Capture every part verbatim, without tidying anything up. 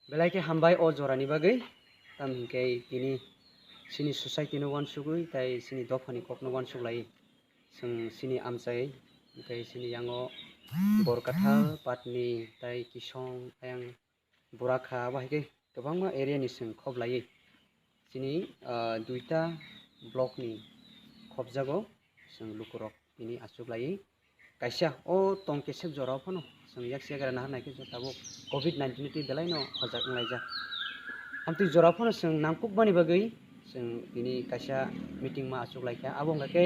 Belai khe hambai o jorani bagwi, tamo hinkhe tini chini society no uansugwi tai chini dophani kokno uansuk lai. Chwng chini amchai, hinkhe chini yango Borkathal, Patni, tai Kisong, ayang Burakha, abo hai khe kwbangma area ni chwng khop laiwi. Chini, ah, duita block ni khopjago chwng lukurok tini achuk laiwi. Kaisa o tong kesep jorao phano chwng yak siyagra nahar nai khe tabuk covid nineteen ni twi belai no hojak wng laijak. Amtwi jorao phano chwng nangkukmani bagwi chwng tini kaisa meeting ma achuk lai kha. Abo wngkha khe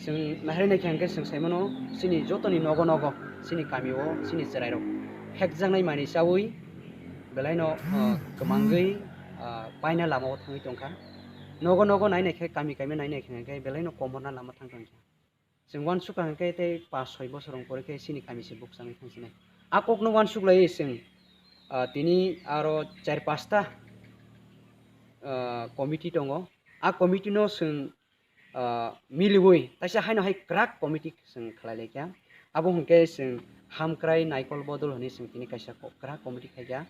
chwng nahar nai kha hwnkhe chwng sai mano chini jotoni nogo nogo chini kami o chini chwrai rok phekjaknai manwi chaui belai no, ah, kwmangwi, ah, paina lama o thangwi tong kha. Nogo nogo nai nai khe kami kami nai nai khe hwnkhe belai no komorna lama thang tong kha. Chwng uansuk kha hwnkhe tei paanch soi bosor wng pore khe chini kami se bukchangwi thang sinai. A kokno uansuk laiwi chwng, ah, tini aro char pasta, ah, committee tongo. A committee no chwng, ah, miliwi taisa haino hai kwrak committee chwng khlai lai kha. Abo hwnkhe chwng Hamkrai Naikol Bodol hwnwi chwng tini kaisa ko-, kwrak committee khai kha.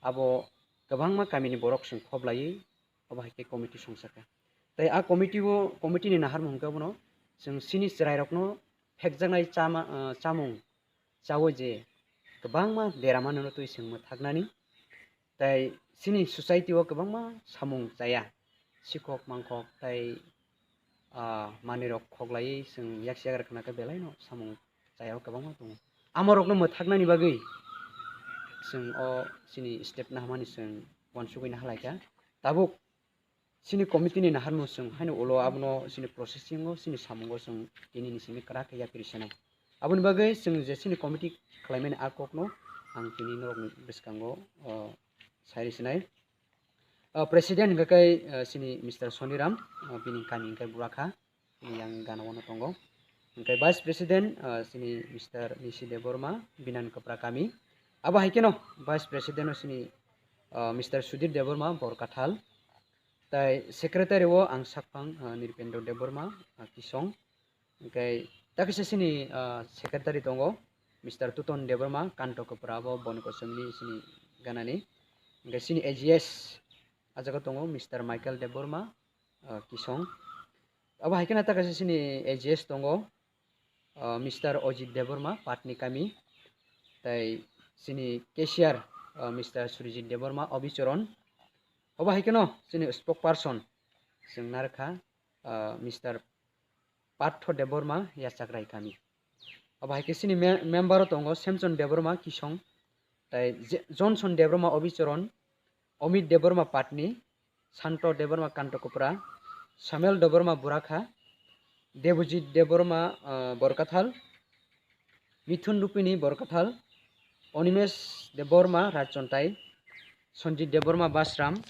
Abo kwbangma kamini borok chwng khop laiwi obo hai khe committee songsa kha. Tei a committee o, committee ni naharmung hwnkhe abono chwng chini chwrairokno phekjaknai chama, ah, chamung chaui je kwbangma derama nono twi chwng mwthaknani. Tei chini society o kwbangma samung chaya, sikhok mangkhok tei, ah, manwirok khoklaiwi chwng yak siyagra khna khe belai no samung chaya o kwbangma tongo. Amorokno mwthaknani bagwi chwng o chini step naharmani chwng uansugwi naharlai kha. Tabuk chini committee ni naharmung chwng haino ulo abono chini processing o chini samungo chwng tini ni simi kwrak khe yapri sanai. Aboni bagwi chwng je chini committee khlaimani a kokno ang tini norokni bwskango, o, sai rw sinai. O, president hwnkha khe, o, chini Mister Soniram, o, bini kami hwnkhe Burakha. Yang gana wano tongo. Hingke vice president, ah, sini Mister Nisi Debbarma, Binan Kopra kami. Abo hai keno vice president o sini, ah, Mister Sudhir Debbarma, Borkathal. Tai secretary o ang sakphang, ah, Nirpendra Debbarma, ah, Kisong. Hingke takisa sini, ah, secretary tongo, Mister Tuton Debbarma, Kanto Kopra, abo Bonko Somni sini ganani. Hingke sini A G S, ah jaga tongo, Mister Michael Debbarma, ah, Kisong. Abo hai khe na ta kaisa chini A G S tongo, ah, Mister Ojit Debbarma, Patni kami, tai chini cashier, ah, Mister Surijit Debbarma, Obichoron. Abo hai khe no chini spokesperson, chwng narwkha, ah, Mister Partho Debbarma, Yachakrai kami. Abo hai khe chini me-, member o tongo Samson Debbarma, Kisong, tai Je-, Johnson Debbarma, Obichoron, Omit Debbarma, Patni, Santo Debbarma, Kantokopra, Samuel Debbarma, Burakha, Debojit Debbarma, ah, Borkathal, Mithun Rupini, Borkathal, Onimesh Debbarma, Rajchontai, Sanjit Debbarma, Basram,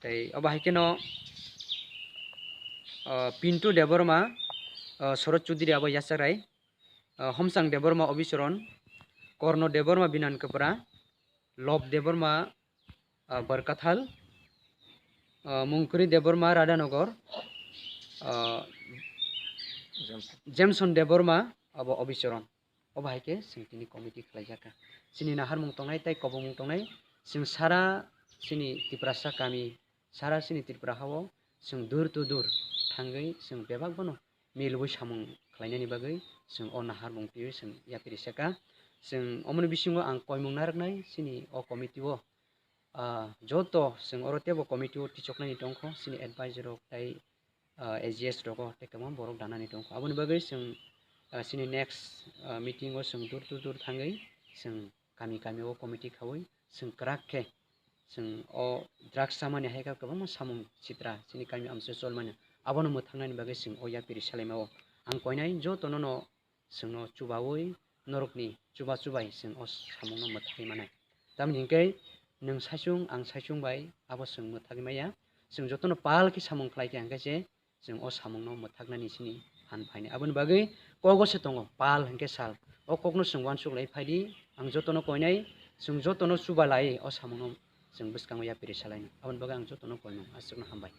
tei obo hai khe no, ah, Pintu Debbarma, ah, Sorot Chudri, abo Yachakrai, ah, Homsang Debbarma, Obichoron, Korno Debbarma, Binan Kopra, Love Debbarma, ah, Barkathal, ah, Mungkuri Debbarma, Radhanogor, ah, Jameson Debbarma, abo Obichoron. Obo hai khe chwng tini committee khlaijakha. Chini naharmung tongnai tei kobongmung tongnai, chwng sara chini Tiprasa kami, sara chini Tripura hao chwng door to door thangwi chwng bebak bono milwi samung khlainani bagwi chwng o naharmung twiwi chwng yapri saka. Chwng omoni bisingo ang koimung narwknai chini o committee o, ah, joto chwng oro teibo committee o tichoknani tongkho, chini advisor rok tei, ah, A G S rogo tei kwbangma borok danani tongkho. Aboni bagwi chwng, ah, chini next, ah, meeting o chwng door to door thangwi chwng kami kami o committee khaui chwng kwrak khe chwng o drugs chamani hai khe kwbangma samung sitra chini kami amse cholmani. Abono mwthangnani bagwi chwng o yapri salaima o ang koinai jotono no chwngno chubaui norokni chuba chubai chwng o samungno mwthagwi manai. Tamni hinkhe nwng saichung ang saichung bai abo chwng mwthagwi maya. Chwng jotono pal khe samung khlai khe hinkhe se chwng o samungno mwthaknani sini han phainai. Aboni bagwi kogo se tongo pal hinkhe sal. O kokno chwng uansuk lai phaidi, ang jotono koinai, chwng jotono chuba lai o samungno chwng bwskango yapri salaino. Aboni bagwi ang jotono koinai, aswkno hambai.